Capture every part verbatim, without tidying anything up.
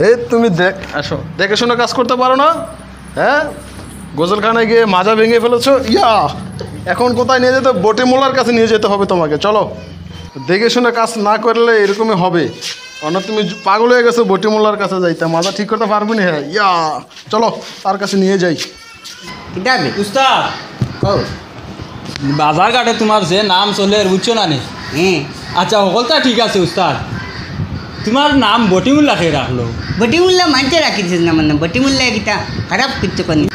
এই তুমি দেখ, আসো, দেখে শুনে কাজ করতে পারো না? হ্যাঁ, গোসলখানায় গিয়ে মাজা ভেঙে ফেলেছো। ইয়া, এখন কোথায় নিয়ে যেতে? বটি মোল্লার কাছে নিয়ে যেতে হবে তোমাকে। চলো, দেখে শুনে কাজ না করলে এরকমই হবে। মানে তুমি পাগল হয়ে গেছো, বটি মোল্লার কাছে যাইতে, মাজা ঠিক করতে পারবে না। হ্যাঁ, ইয়া, চলো, তার কাছে নিয়ে যাই। কিতা বে? উস্তাদ, কও। বাজার ঘাটে তোমার যে নাম চলের, বুঝছো না নি? হ্যাঁ। আচ্ছা, হকলতা ঠিক আছে উস্তাদ, তোমার নাম বটিমুল্লা কে রাখলো? বটিমুল্লা মানষে রাখিছে না, মানে বটিমুল্লা কিতা খারাপ কিচ্ছু করেনি।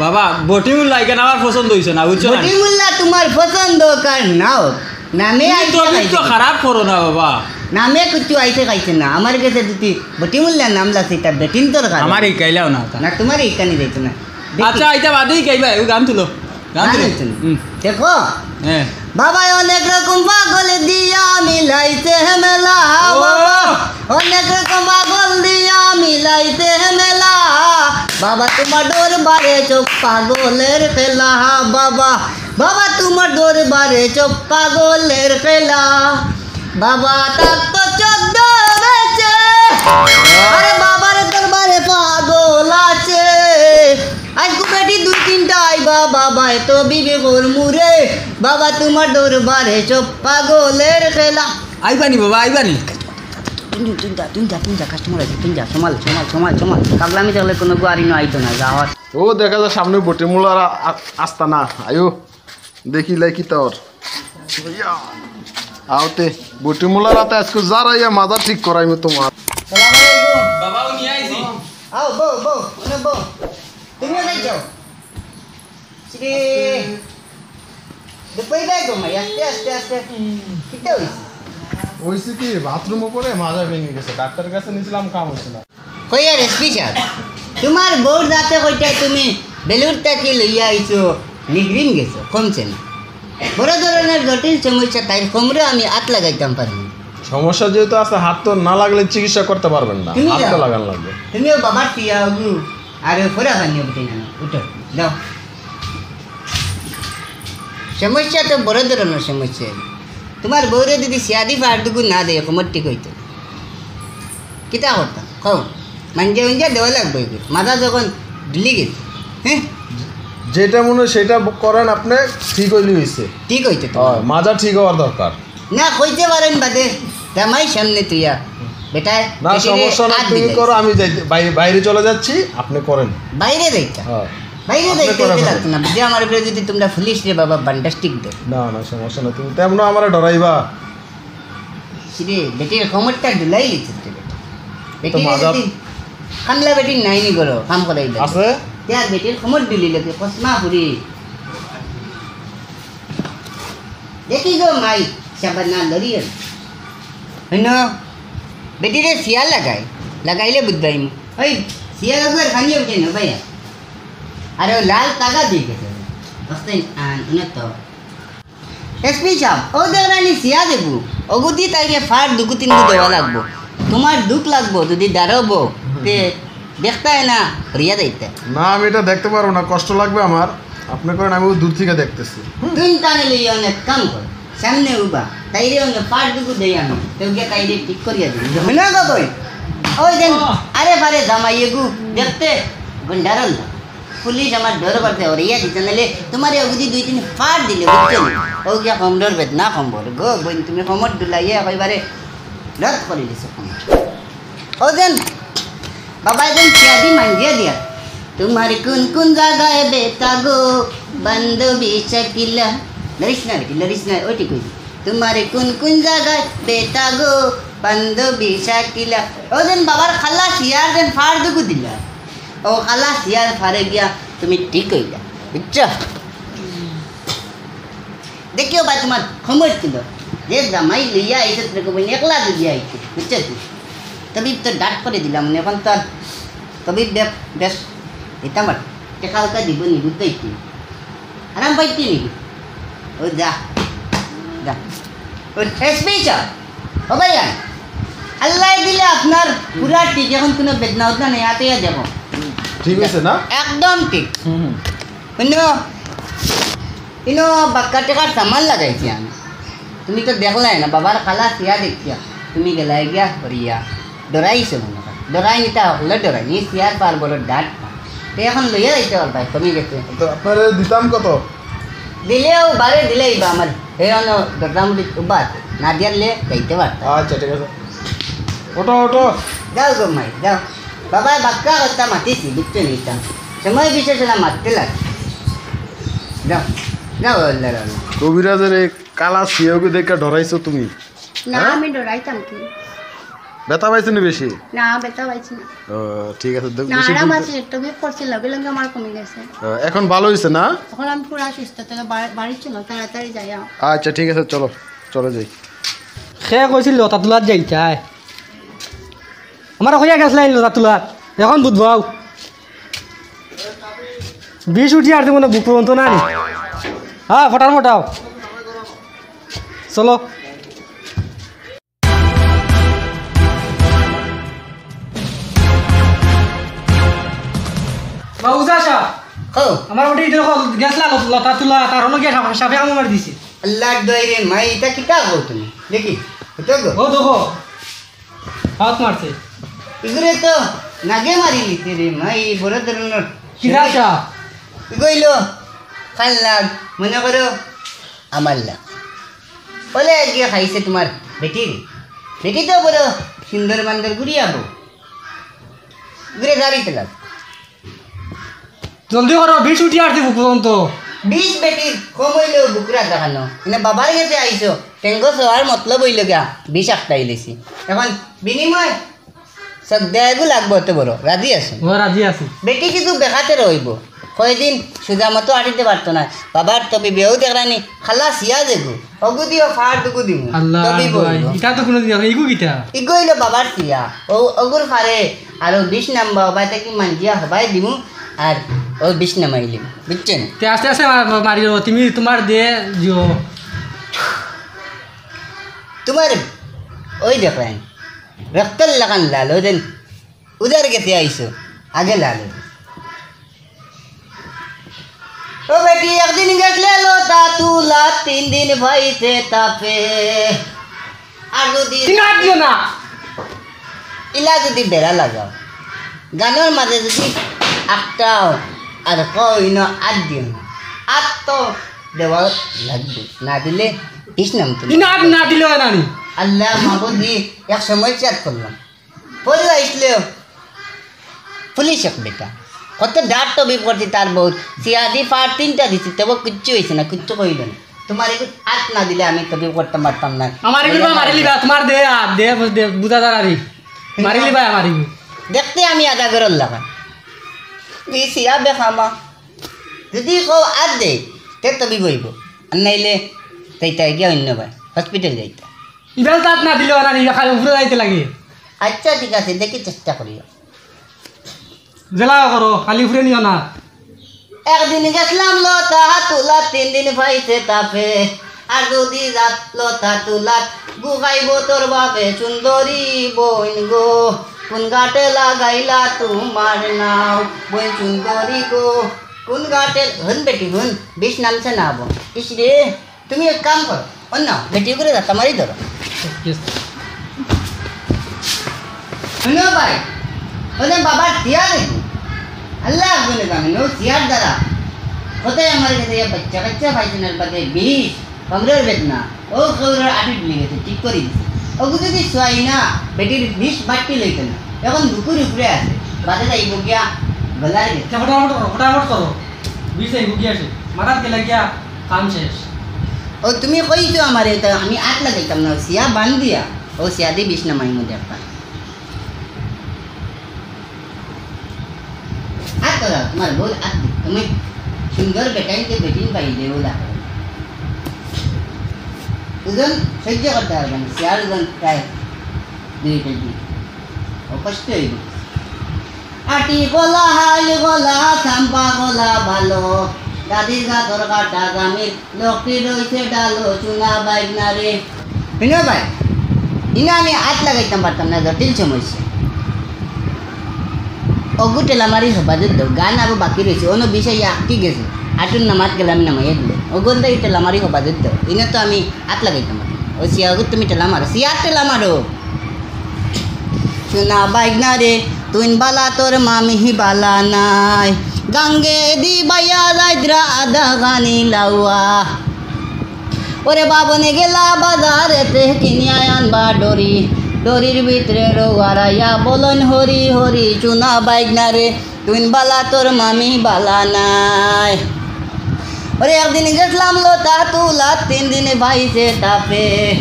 বাবা, বটিমুল্লা ইখান আমার পছন্দ হইছে না, বুঝছো না নি? বটিমুল্লা তোমার পছন্দ হোক আর না হোক, নামে তুমি আইছে তো খাইছে। খারাপ করো না বাবা। নামে কিচ্ছু আইছে খাইছে না। আমার গেছে যদি বটিমুল্লার নাম লাগছে, এটা বেটিন তোর কারণ। আমার এই কাইলাও না ওটা। না, তোমার এই কানি যাইতো না। বেটি। আচ্ছা, এটা বাদেই গাইবা, ওই গান তুলো। গান গান তুলো। তুলো। হুম। দেখো। হ্যাঁ। বাবা অনেক রকম পাগল দিয়া মিলাইছে মেলা, ও। বাবা অনেক রকম পাগল দিয়া মিলাইছে মেলা। বাবা তোমার দরবারে সব পাগলের খেলা, বাবা, বাবা তোমার দরবারে সব পাগলের খেলা। বাবা তার তো চোদ্দ বেচে, আরে বাবার দরবারে পাগল আছে। আজকু বেটি দুই তিনটা আইবা, বাবা এত বিবি করমু রে। বাবা তোমার দরবারে সব পাগলের খেলা। আইবানি বাবা, আইবানি। তুই যা, তুই যা, তুই যা, তুই যা, কাস্টমার আছে, তুই যা, সামাল, সামাল, সামাল, সামাল। পাগলামি থাকলে কোনো গুয়ারি নয়, আইতো না, যা হয়। ও দেখা যায় সামনে বটিমুল্লার আ-, আ-, আস্তানা, আয়ো। দেখি লাই কি তোর। ইয়া। আওতে, বটিমুল্লার আতে আজকে যারা ইয়া মাজা ঠিক করাইমু তোমার। সালাম আলাইকুম। বাবা, উনি আইছি। আও, বও, বও, উনি বও। তুমিও যাই যাও। শ্রী। দুপুরে যাই গো মাই, আস্তে, আস্তে, আস্তে। কিতা হইছে? হইছে কি, বাথরুমে পড়ে মাজা ভেঙে গেছে। ডাক্তারের কাছে নিয়েছিলাম, কাম হচ্ছে না। কই আর এসপি সাহেব, তোমার বউর দাঁতে কইটা তুমি বেলুর থাকি লইয়া আইছো, নিগড়িন গেছো, কমছে না। বড় ধরনের জটিল সমস্যা, তাই কোমরে আমি আত লাগাইতাম পারি না। সমস্যা যেহেতু আছে, হাত তো না লাগলে চিকিৎসা করতে পারবেন না, তুমি হাত তো যাও। লাগান লাগবে। তুমিও বাবার টিয়া ওগু, আর ওই ফোরা খানি ওগু টিয়া না, উঠো, যাও। সমস্যা তো বড় ধরনের সমস্যা। তোমার বউরে যদি সিয়াদি ফাড় দুগু না দেয়, কোমর ঠিক হইতো। কিতা করতাম? কও। মাঞ্জা উঞ্জা দেওয়া লাগবে এগুলো। মাজা যখন ডুলি গেছে। হ্যাঁ? যেটা মনে হয় সেটা করেন আপনি, ঠিক হইলে হইছে। ঠিক হইতে তো। হ্যাঁ, মাজা ঠিক হওয়ার দরকার। না, কইতে পারেন বাদে। জামাই সামনে তুইয়া। বেটায় না, বেটিরে সমস্যা নাই, হাত তুমি দিলে। করো, আমি যাই, বাইরে, বাইরে চলে যাচ্ছি, আপনি করেন। বাইরে যাইতা? হ্যাঁ। বাইরে আপনি যাইতে করেন, হইতে করেন। লাগতো না। বুঝে আমার উপরে যদি তোমরা পুলিশ রে বাবা, বান্ডাস্টিক দে। না, না, সমস্যা নাই, তুমি তেমন আমার ডরাইবা। কিরে, বেটির কোমরটা ডুলাই লিছিস রে বেটা। তো বেটিরে মাজা যদি কামলা বেটির নাইনি করো, কাম করাই দে। আছে? তে আর বেটির কোমর ডুলি লাগে, কসমা ফুরি। দেখি গো মাই, সাবানা লরিয়ন। হইন, বেটিরে সিয়া লাগাই, লাগাইলে বুঝবাই। ওই সিয়া লাগার খানি উঠে না ভাই। আরে ও লাল তাগা দিয়ে গেছে। হস্তেন আন, উনি তো। এসপি সাহেব, ও দেখরানি সিয়া দেবু, অগুদি তাইরে ফার দুগু তিনগু দেওয়া লাগবো। তোমার দুখ লাগবো, যদি দাঁড়াবো, তে দেখতায় না, হরিয়া যাইতে। না, আমি এটা দেখতে পারবো না, কষ্ট লাগবে আমার। আপনি করেন, আমি ও দূর থেকে দেখতেছি। হুম। তুই টানে লইয়া অনেক কাম কর, সামনে উবা, তাইরে অনেক ফার দুগু দেই আমি, তেও গিয়া তাইরে ঠিক করিয়া দিবি। হুনো গো বই, ওই দিন আরে ফারে জামাই এগু দেখতে গন্ডারল। পুলিশ আমার ডর করতে, ওরে ইয়া দিতে নাইলে তোমারে অগুদি দুই তিন ফার দিলে, বুঝছো নি? ও গিয়া কম ডর বেদ না কম বল। গো বইন, তুমি কমর ডুলাইয়া একেবারে রদ করে দিছো কমর। ও যেন বাবা যেন সিয়াদি মাঞ্জিয়া দিয়া। তোমার কোন কোন জাগায় বেতা গো, বান্ধবী শাকিলা। লড়িস না বেটি, লড়িস না, ওই ঠিক হইছে। তোমার কোন কোন জাগায় বেতা গো, বান্ধবী শাকিলা। ও যেন বাবার খালা সিয়ার যেন ফার দুগু দিলা। ও খালা সিয়ার ফারে গিয়া তুমি ঠিক হইলা, বুঝছো? দেখিও ভাই, তোমার খবর ছিল, যে জামাই লইয়া আইছে, তোর কবি একলা লইয়া আইছে, বুঝছো তুই? তবে তো ডাট করে দিলাম, এখন তো আর তবে বে-, বেশ, এটা আমার টেকা উকা দিব নি, বুঝতে একটু আরাম পাইতে নি। ও যা, যা। ও এসপি স্যার, ও ভাইয়া, আল্লাহ দিলে আপনার পুরা ঠিক, এখন কোনো বেদনা উদনা নেই, আতে ইয়া দেখো। ঠিক আছে না? একদম ঠিক। হুম, হুম। ইনো, ইনো বাক্কা টেকার সামান লাগাইছি আমি। তুমি তো দেখলাই না, বাবার খালা সিয়া দেখিয়া তুমি গেলাই গিয়া করিয়া ডরাইছো মনে হয়। ডরাই নিতা হকলে ডরাই নি, সিয়ার পার বড় ডাট। তে এখন লইয়া যাইতে পারবায়, কমি গেছে। তো আপনারে দিতাম কত? দিলেও বারে দিলেই বা আমার হে অনো দরজা মুড়ি উবা আছে, না দিয়ারলে যাইতে পারতাম। আচ্ছা, ঠিক আছে। ওঠো, ওঠো। যাও গো মাই, যাও। বাবায় বাক্কা কথা মাতিছি, বুঝছো নি তা? সময় বিশেষ অইলে মাততে লাগে। যাও, যাও, আল্লাহ, আল্লাহ। কবিরাজর এই কালা সিয়াগু দেখে ডরাইছো তুমি? না, হ্যাঁ? আমি ডরাইতাম কি? ব্যথা পাইছো নি বেশি? না, ব্যথা পাইছি না। ও, ঠিক আছে, দে-, না, বেশি আরাম দূর আছে, একটু বিয়ে করছি, লগে লগে আমার কমে গেছে। ও, এখন ভালো হইছে না? এখন আমি পুরা সুস্থ, তাহলে বা-, বাড়ির চলো, তাড়াতাড়ি যাই আও। আচ্ছা, ঠিক আছে, চলো, চলো যাই। সে কইছিল লতা তুলাত যাইতায়। আমার কইয়া গেছলাইন লতা তুলাত, এখন বুঝবাও। বিষ উঠি আর মনে বুক পর্যন্ত না নি। হ্যাঁ, ফটার ফটাও। চলো। বাবুজা সাহেব, কও। আমার ওটা ইদের হল গেছলা ল-, লতা তুলা, তার হলো গিয়া সাপে, সাপে কামড় মারি দিছে। আল্লাহর দোয়াই রে মাই, ইটা কিতা কও তুমি? দেখি, হতো গো? ও দেখো, হাত মারছে। ইগুরে তো নাগে মারি নিছে রে মাই, বড় ধরনের। কিতা সাপ? ইগো অইলো কার লাগ, মনে করো আমার লাগ। বলে গিয়ে খাইছে তোমার বেটির। বেটি তো বড় সুন্দর বান্দর ঘুরি আবো। ঘুরে দাঁড়িয়ে লাগ। জলদি করো, বিষ উঠি আসছে বুক পর্যন্ত। বিষ বেটির কম অইলেও বুকরা দেখানো। এনে বাবার গেছে আইছো, টেঙ্গো সওয়ার মতলব অইলো গিয়া, বিষ আটকাই লিছি। এখন বিনিময় সব দেগু লাগবো অত বড়, রাজি আছো? ও, রাজি আছি। বেটি কিছু বেখাতে রইব। কয়দিন সুজা মতো আটিতে পারতো না। বাবার তবি বেউ দেখরানি, খালা সিয়া যেগু। অগু দিও ফার দুগু দিমু। আল্লাহ, তবি বলবো। ইটা তো কোনো দিন ইগু কিতা? ইগু অইলো বাবার সিয়া। ও, অগুর ফারে আরো বিষ নামবা, ওবায় থাকি মানজিয়া হবাই দিমু, আর ও বিষ নামাইলিম। বুঝছেন? তে আস্তে আস্তে মা-, মা-, মারিও, তুমি তোমার দে জিও। তোমার ওই দেখেন, রক্তর লাখান লাল, ওই দিন উজার গেছে আইছো, আগে লাল। ও বেটি, একদিন গেছলে লতা তুলা, তিন দিন পাইছে তাপে। আর যদি তিন হাত দিও না। ইলা যদি বেড়া লাগাও, গানোর মাঝে যদি আটকাও, আর কই না আত দিও না। আত তো দেওয়া লাগবে, না দিলে বিষ নাম তুমি। তিন হাত না দিলে হয় না নি। আল্লাহ মাবুদি, এক সময় চেক করলাম। পরে আইসলে পুলিশ এক বেটা। কত ডাট তবিব করছি তার বউত। সিয়াদি ফার তিনটা দিছি, তবু কিচ্ছু হইছে না, কিচ্ছু কইল না। তোমার এগুলো আত না দিলে আমি তবিব করতাম পারতাম না। আমার এগুলো মারি লিবা, তোমার দে আর দে, দে, বুঝা দাঁড়ারি। মারি লিবা, মারি। দেখতে আমি আধা ঘরর লাগা। এই সিয়া বেখামা। যদি কও আত দে, তে তবিব হইব। আর নাইলে তাই তাই গিয়া অন্য ভাই, হসপিটাল যাইতা। ইবাল তাত না দিলে ওরা নিয়ে খালি উপরে যাইতে লাগে। আচ্ছা, ঠিক আছে, দেখি চেষ্টা করি। জেলা করো, খালি উপরে নিও না। একদিন গেছলাম লতা তুলাত, তিন দিন পাইছে তাপে। আর যদি রাত লতা তুলাত গুগাইব তোর বাপে, সুন্দরী বইন গো, কোন ঘাটে লাগাইলা তোমার নাও? বইন সুন্দরী গো, কোন ঘাটে? হুন বেটি হুন, বিষ নামছে না বো। ইস রে, তুমি এক কাম করো, অন্য বেটি করে যাতা মারি ধরো। Yes. শুনো ভাই, ওদের বাবার সিয়া দেখি। আল্লাহ গুনে জানেন, ও সিয়ার দ্বারা। কোথায় আমার কাছে ইয়া বাচ্চা কাচ্চা পাইছেন আর বাদে বিষ, কমরের বেদনা, ও কমরের আটি ঢুলে গেছে, ঠিক করে দিছে। ওগু যদি সোয়াই না, বেটির বিষ বাট্টি লইতে না। এখন বুকুর উপরে আছে, বাদে যাইব গিয়া গলার গেছে। ফটাফট করো, ফটাফট করো। বিষ এই বুকি আছে, মাথাত গেলে গিয়া কাম শেষ। ও তুমি কইছো আমারে, তা আমি আত লাগাইতাম না, সিয়া বান দিয়া, ও সিয়া দি বিষ নামাইমু দেখবা। আত লাগাও, তোমার বউর আত দি, তুমি সুন্দর বেটাইন যে বেটিন পাইলে ও লাগাও। ওজন সহ্য করতে পারবে না, সিয়ার ওজন প্রায় দুই কেজি। ও কষ্ট হইব। আটি কলা, হাইল কলা, চাম্পা কলা ভালো। দাদির গাছর কাটা জামির, লক্ষ্মী রইছে ডালো, সোনা বাইক না রে। শুনো ভাই, ইনো আমি আত লাগাইতাম পারতাম না, জটিল সমস্যা। অগু ঠেলা মারি হবা যুদ্ধ, গান আরো বাকি রইছে, অন্য বিষয় আটকি গেছে। আটুর নামাত গেলে আমি নামাইয়া দিলে। অগুন তাই ঠেলা মারি হবা যুদ্ধ, ইনো তো আমি আত লাগাইতাম পারতাম। ও সিয়া অগু তুমি ঠেলা মারো, সিয়া ঠেলা মারো। সোনা বাইগনা রে, তুইন বালা তোর মামি বালা নাই। গাঙ্গেদি বাইয়া যাইতরা আদা খানি লাউয়া। ওরে বাবনে গেলা বাজারেতে কিনিয়া আনবা ডরি। ডরির ভিতরে রোয়ারাইয়া বলন হরি হরি। সোনা বাইগনা রে, তুইন বালা তোর মামি বালা নাই। ওরে একদিন গেছলাম লতা তুলাত, তিন দিনে পাইছে তাপে।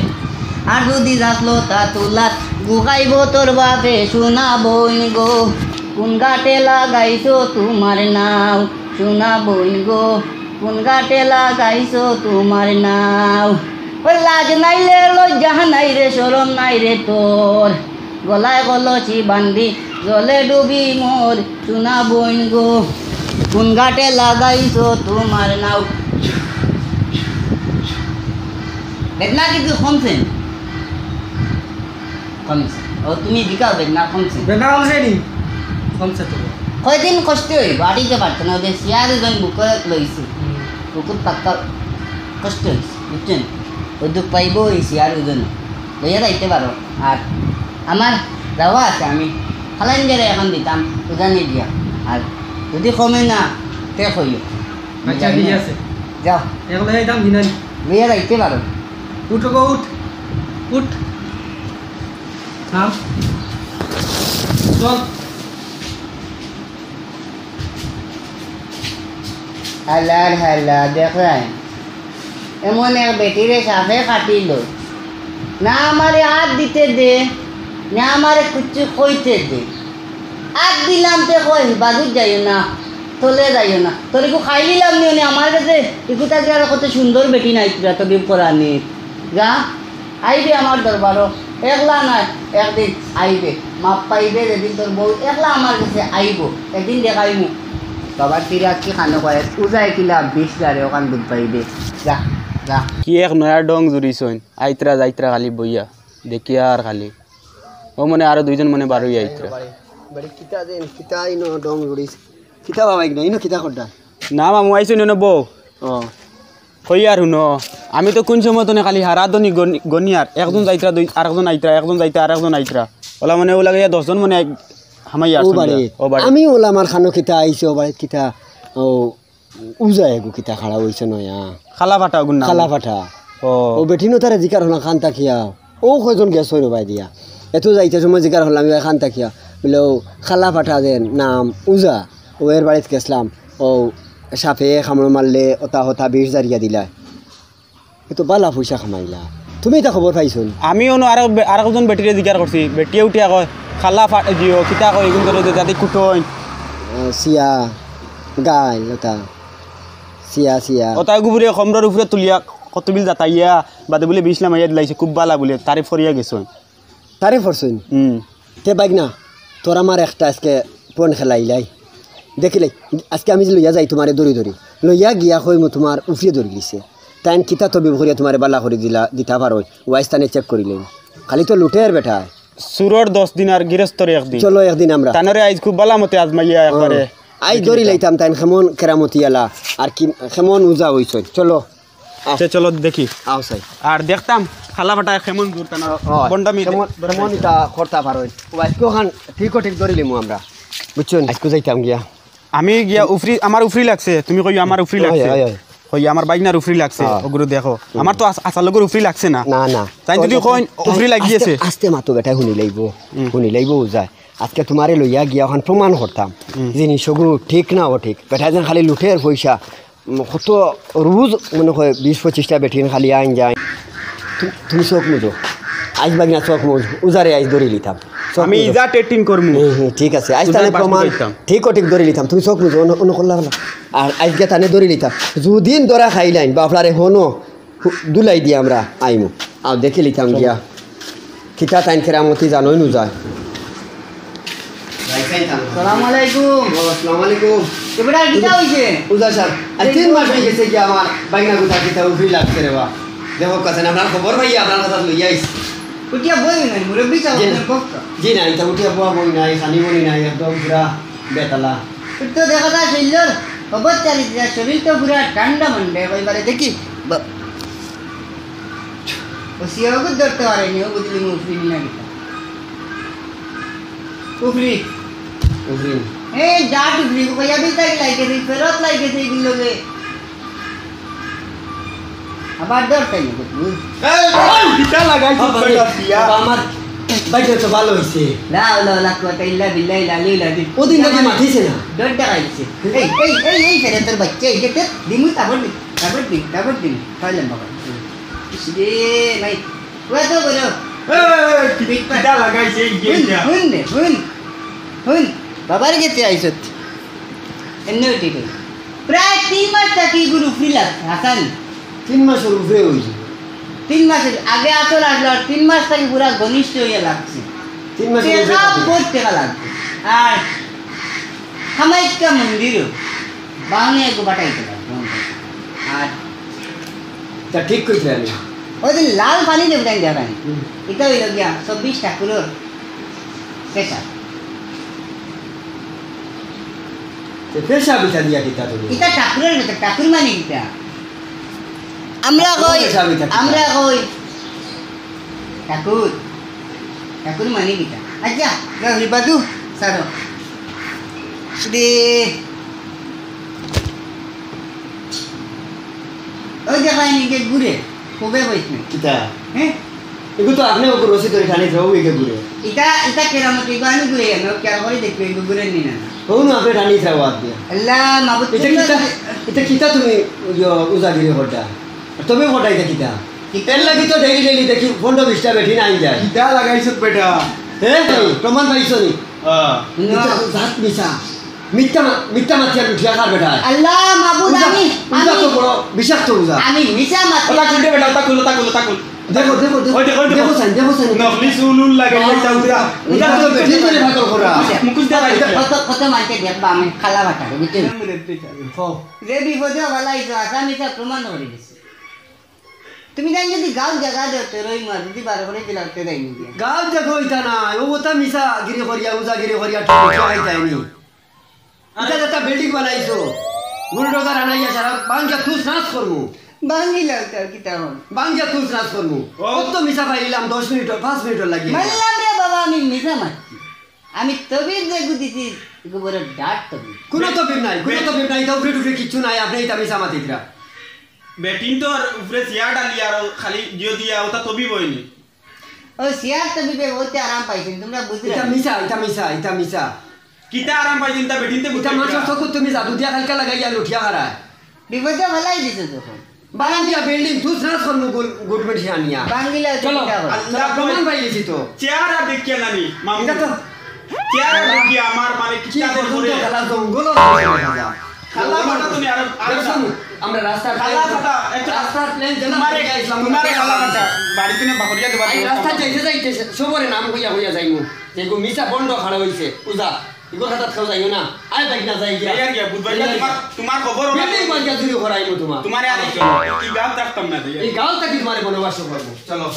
আর যদি যাস লতা তুলাত, গুখাইবো তোর বাপে। সোনা বইন গো, কোন ঘাটে লাগাইছো তোমার নাও? সোনা বইন গো, কোন ঘাটে লাগাইছো তোমার নাও? ওই লাজ নাই রে, লজ্জা নাই রে, শরম নাই রে তোর। গলায় কলসি বান্ধি জলে ডুবি মর। সোনা বইন গো, কোন ঘাটে লাগাইছো তোমার নাও? বেদনা কিন্তু কমছে? কমছে। ও, তুমি জিকাও, বেদনা কমছে? বেদনা কমছে নি? কমছে তো। কয়দিন কষ্ট হইব, আটিতে পারতো না, ওদের চেয়ার ওজন বুকে লইছে। হুম। বুকুত পাক্কা কষ্ট হইছে, বুঝছেন? ওই দুঃখ পাইব ওই চেয়ার ওজন। লইয়া যাইতে পারো। আর আমার যাওয়া আছে, আমি খালাইন গেলে এখন দিতাম উজানি দিয়া। আর যদি কমে না, তে কইও। আচ্ছা, ঠিক আছে। যাও। এখন এই দাম দিলেন। লইয়া যাইতে পারো। উঠো গো, উঠ। উঠ। নাম। চল। হালার হালা, দেখরায়। এমন এক বেটিরে সাপে কাটিল। না আমারে আত দিতে দে, না আমারে কুচ্ছু কইতে দে। আত দিলাম তে কয়, "বাজুত যাইও না, তলে যাইও না।" তোর ইগু খাইলিলাম নি, উনি আমার গেছে, ইগু থাকি আর কত সুন্দর বেটি নাই তোরা, তবিব করানি। যা, আইবে আমার দরবারো, একলা নায়, একদিন আইবে। মাপ পাইবে যেদিন তোর বউ একলা আমার গেছে আইব, এদিন দেখাইমু। বাবার তিরাত কি খানো কয়, উজায় কিলা বিষ জারে ওখান দুধ পাইবে। যা, যা। কি এক নয়া ডং জুড়িছইন, আইতরা যাইতরা খালি বইয়া, দেখিয়া আর খালি। ও মনে আরো দুইজন মনে বারইয়া আইতরা। বাড়ি, বাড়ি কিতা দেন, কিতা ইনো ডং জুড়িছ। কিতা বাবা ইনো, ইনো কিতা করতা? না মামু, আইছইন ইনো বউ। ও। কই আর হুনো, আমি তো কোন সময় তনে খালি হারা দনি গনি-, গনিয়ার, একজন যাইতরা দুই, আরেকজন আইতরা, একজন যাইতরা, আরেকজন আইতরা। ওলা মনে ওলা গিয়া দশজন মনে এক হামাই আর ও শুনলা। বাড়ি। ও বাড়ি। আমি ওলা আমার খানো কিতা আইছে, ও বাড়ি কিতা, ও উজা এগু কিতা খাড়া হইছে নয়া। খালা ফাটা ওগুর নাম। খালা ফাটা। ও। ও বেটিনো তারে জিকার হলাম খান তাকিয়া। ও কয়জন গেছ হইল ভাই দিয়া। এত যাইতে সময় জিকার হলাম ইয়া খান তাকিয়া। বলে ও খালা ফাটা যে নাম উজা। ও এর বাড়িত গেছলাম। ও সাপে কামড় মারলে ওতা হতা বিষ জারিয়া দিলা। এ তো বালা পয়সা কামাইলা। তুমি ইতা খবর পাইছো নি? আমি অনো আরো বে-, আরো একজন বেটিরে জিকার করছি। বেটিয়ে উঠিয়া কয়, "খালা ফা-, দিও, কিতা কয়, এগুন ধরে দে, যাতে কুটইন।" আহ, সিয়া, গাইল, ওতা। সিয়া, সিয়া। ওতা গুবুরে খমরর উপরে তুলিয়া, কতবিল জাতাইয়া, বাদে বুলে বিষ লামাইয়া দিলাইছে, খুব বালা বুলে, তারিফ করিয়া গেছইন। তারে ফরছইন? হুম। তে বাইক না, তোর আমার একটা আজকে পণ খেলাইলাই। দেখিলাই, আজকে আমি যে লইয়া যাই তোমারে দৌড়ি দৌড়ি। লইয়া গিয়া কইমু তোমার উফিয়ে দৌড়ি লিছে। তাইন কিতা তবিব করিয়া তোমারে বালা করি দিলা, দিতা পারো। ওয়াইস তানে চেক করিলাই। খালি তো লুটের বেটা। চুরর দশ দিন আর গিরস্তর একদিন। চলো একদিন আমরা। তানরে আইজ খুব বালা মতে আজমাইয়া একবারে। আইজ দৌড়ি লাইতাম তাইন কেমন কেরামতি আলা। আর কি কেমন উজা হইছইন। চলো। আও। তে চলো দেখি। আও চাই। আর দেখতাম, খালা ফাটায় কেমন জোর টানা, ও, ও, বন্ডামি কেমন, দে-, কেমন ইতা করতা পারো। ও, আজকে ওখান ঠিক ঠিক ধরিলিমু আমরা। বুঝছইন? আজকে যাইতাম গিয়া। আমি গিয়া উফরি, আমার উফরি লাগছে, তুমি কইও আমার উফরি ওই, লাগছে। ওই, ওই। কই আমার বাইগনার উফরি লাগছে, হ্যাঁ। ওগুলো দেখো। হুম। আমার তো আস-, আসালগর উফরি লাগছে না। না, না। তাই যদি ওই, কইন ওই, উফরি লাগিয়েছে। আস্তে, আস্তে মাতো বেটা, হুনি লাইবো। হুম। হুনি লাইবো যায়। আজকে তোমারে লইয়া গিয়া ওখান প্রমাণ করতাম। হুম। জিনিস ওগুলো ঠিক না ও ঠিক। বেটা যেন খালি লুটের পয়সা। উম, কত রোজ মনে হয় বিশ পঁচিশটা বেটিন খালি আইন যায়। তু-, তুমি চোখ মুজো। আইজ বাগিনা চোখ মুজ, উজারে আইজ ধরি লিতাম। চোখ আমি মুজো। ইজা টেটিং করমু। হুম, হুম, ঠিক আছে। আইজ উজার তাহলে বাস প্রমাণ বুঝাইতাম। ঠিক ও ঠিক ধরি লিতাম। তুমি চোখ মুজো, অন্য, অন্য করলা না। আর আইজ গিয়া তানে ধরি লিতাম। যুদিন ধরা খাইলাইন, বাফলারে হনো, হু-, দুলাই দিয়া আমরা আইমু। আর দেখি লিতাম গিয়া। কিতা তাইন কেরামতি জানোই নু যায়। সালাম আলাইকুম। ওয়া আসসালামু আলাইকুম। এবারে আর কিতা হইছে? উজা সাহেব, আজ তিন মাস হয়ে গেছে কি আমার বাইনা গুতা কিতা উফরি লাগছে রে বা। দেখো কাছে না, আপনার খবর ভাই, আপনার কথা লই আইস। উঠিয়া বই নাই, মুরব্বি সাহেব, জি না। আপনার পক্ষ। জি না, এটা উঠিয়া বওয়া বই নাই, খানি বই নাই, একদম পুরা বেতালা। তো দেখা যায় শরীর, খবর চালি যায়, শরীর তো পুরা ঠান্ডা মান্ডা, এবারে দেখি। বা-, ও সিয়াকে ধরতে পারেনি, ও বুঝলি মুসলিম না কিতা। উফরি। উফরি। এ, যা উফরি, কইয়া দিতাই লাগে, এই ফেরত লাগে, এই দিন লগে। আবার ধর তাই না, বুঝলি? এই, এই, কিতা লাগাইছো বাবা, বেটা বাবা, দিয়া? বাবা, আমার বাইকটা তো ভালো হইছে। লা হাওলা ওয়ালা কুওয়াতা ইল্লা বিল্লাহিল আলিয়্যিল আযীম। ওদিন নাকি মাতিছে না। ডর দেখাইছে। এই, এই, এই, এই, ফেরতর বাচ্চা, এই যে তোর দিমু তাবর দিন, তাবর দিন, তাবর দিন। তাহলে বাবা। ইস রে, ভাই, ওয়া তো বলো। এই, এই, এই, কি-, পিটপাট। কিতা লাগাইছে এই যে হুন, এটা? হুন রে, হুন। হুন, বাবার গেছে আইছত। এমনিও ঠিক হইছে। প্রায় তিন মাস থাকি এগুর উফরি লাগছে, হাসান। তিন মাসর উফরে হইছে। তিন মাসর আগে আসল আসলো, আর তিন মাস থাকি পুরা ঘনিষ্ঠ হইয়া লাগছে। তিন মাসর উফরে টেকা থাকি। বহুত টেকা লাগছে। আর কামাইক্কা মন্দিরও, বাউনে এগু বাটাইতে লাগছে। আর তা ঠিক কইছি আমি। ওই দিন লাল পানি দেব তাই দেখাই। হুম। এটা হইল গিয়া চব্বিশ ঠাকুরর পেশা। তে পেশা বিটা দিয়া কিতা তুমি? এটা ঠাকুরর ভিতরে, ঠাকুর মানে কিতা? আমরা কই, পেশা বিটা কিতা? আমরা কই, ঠাকুর, ঠাকুর মানে কিতা? আচ্ছা, যাও, রিপাদু, সারো। শ্রী ওই যে ভাই নিজে ঘুরে, কবে বইস না? কিতা? হ্যাঁ? এগু তো আপনি ওকে রশি ধরে টানি যাও, ওই যে ঘুরে। ইটা, ইটা কেরামত, এগুলো আমি ঘুরে, আমি ওকে আর করে দেখবো, এগুলো ঘুরে নি না। ও না, আপনি টানি যাও আত দিয়ে। আল্লাহ, মাবুদ, এটা তুমি কিতা, না এটা কিতা তুমি, ইয়ো, উজাগিরি হড্ডা? তবে হড্ডা এটা কিতা? কিতা? এর লাগি তো ডেইলি ডেইলি দেখি পনেরো বিশটা বেটি নাই যায়। কিতা লাগাইছত বেটা? হ্যাঁ, প্রমাণ পাইছো নি? হ্যাঁ। না। মিথ্যা, জাত মিছা। মিথ্যা মা-, মিথ্যা মাতিয়া লুটিয়া খার বেটা। আল্লাহ মাবুদ, উজা, আমি, উজা আমি, তো বড় বিষাক্ত উজা। আমি মিছা মাতি ওটা খুলতে বেটা, ওটা খুল, ওটা খুল, ওটা খুল। দেখো, দেখো, দেখো। ওই দেখো, ওই দেখো। দেখো সাইন, দেখো সাইন। নকলি চুল উল লাগাইয়া উজা, উজা, উজা উজা তো তো বেটিন ধরে ফাকল করা। মুখোশ, মুখোশ দিয়ে রাখি। কত, কত মানতে দেখবা আমি খালা বাটা, বুঝছো? হ্যাঁ। যে বিপদে ভালা হইছো, আসামি তো প্রমাণ করে দিছে। তুমি জানি যদি গাঁও জাগা দেও, তে রই মার, যদি বারো করে দিলাও, তে দেয়নি দিয়া। গাঁও জাগা হইতা না, ও ওটা মিছা গিরি করিয়া, উজা গিরি করিয়া, ঠিক আছে, আই যায়নি। ইটা যেটা বিল্ডিং বানাইছো, বুলডোজার আনাইয়া সারা ভাঙ্গিয়া তুস নাস করমু। ভাঙ্গিলাও তো আর কিতা হন? ভাঙ্গিয়া তুস নাস করমু। ও। কত মিছা পাইলাম দশ মিনিট, পাঁচ মিনিট লাগি। মারলাম রে বাবা, আমি মিছা মারছি। আমি তবিব যে গুদিছি, গোবরের ডাট তবিব। কোনো তবিব নাই, কোনো বে- তবিব নাই, ইটা উপরে টুকরে কিচ্ছু নাই, আপনি ইটা মিছা মাতিতরা। বেটিন তো আর উপরে চেয়ার ডালি আর খালি জিও দিয়া, ওটা তবিব হয়নি। ও চেয়ার তবিবে, ওতে আরাম পাইছেন, তোমরা বুঝলে ইটা না। মিছা, ইটা মিছা, ইটা মিছা। কিতা আরাম পাইছেন, তা বেটিনতে ইটা বুঝতে মাছর চকু তুমি জাদু দিয়া খালকা লাগাইয়া লুটিয়া খারায়। বিপদে ভালাই দিছে তখন। বারান্দিয়া বিল্ডিং, তুস নাস করমু গুল-, গুট মিট আনিয়া। বাঙ্গিলা চলো, কিতা করে? আল্লাহ চলো, প্রমাণ পাই গেছি তো। চেহারা দেখিয়া নানি, মামু। ইটা তো চেহারা দেখিয়া আমার মানে কি কিতা করবো পর্যন্ত রে? খেলা জঙ্গল খালা ফাটা তুমি আর, আর দেখো না। শুনো, আমরা রাস্তার খালা ফাটা, একটু রাস্তার প্লেন যেন তোমারে, গাইছিলাম, তোমারে খালা ফাটা, বাড়িতে না বাহরিয়া দেবার এই ব্যবস্থা রাস্তা করো। যাইতে যাইতে সে-, সবরে নাম হইয়া হইয়া যাইমু। যে গো মিছা বন্ধ খাড়া হইছে, উজা। ইগোর হাতাত খাও যাইও না। আয় বাইক না যাই গিয়া। এই আর কি, বুধবার যাই তোমার, গিয়া। তোমার খবর হলো বিল্ডিং বাঙ্গা চুরি করাইমু তোমার। তোমারে আর এই, এই গাঁও থাকতাম না, এই এই গাঁও থাকি তোমারে বনবাস করবো। চলো।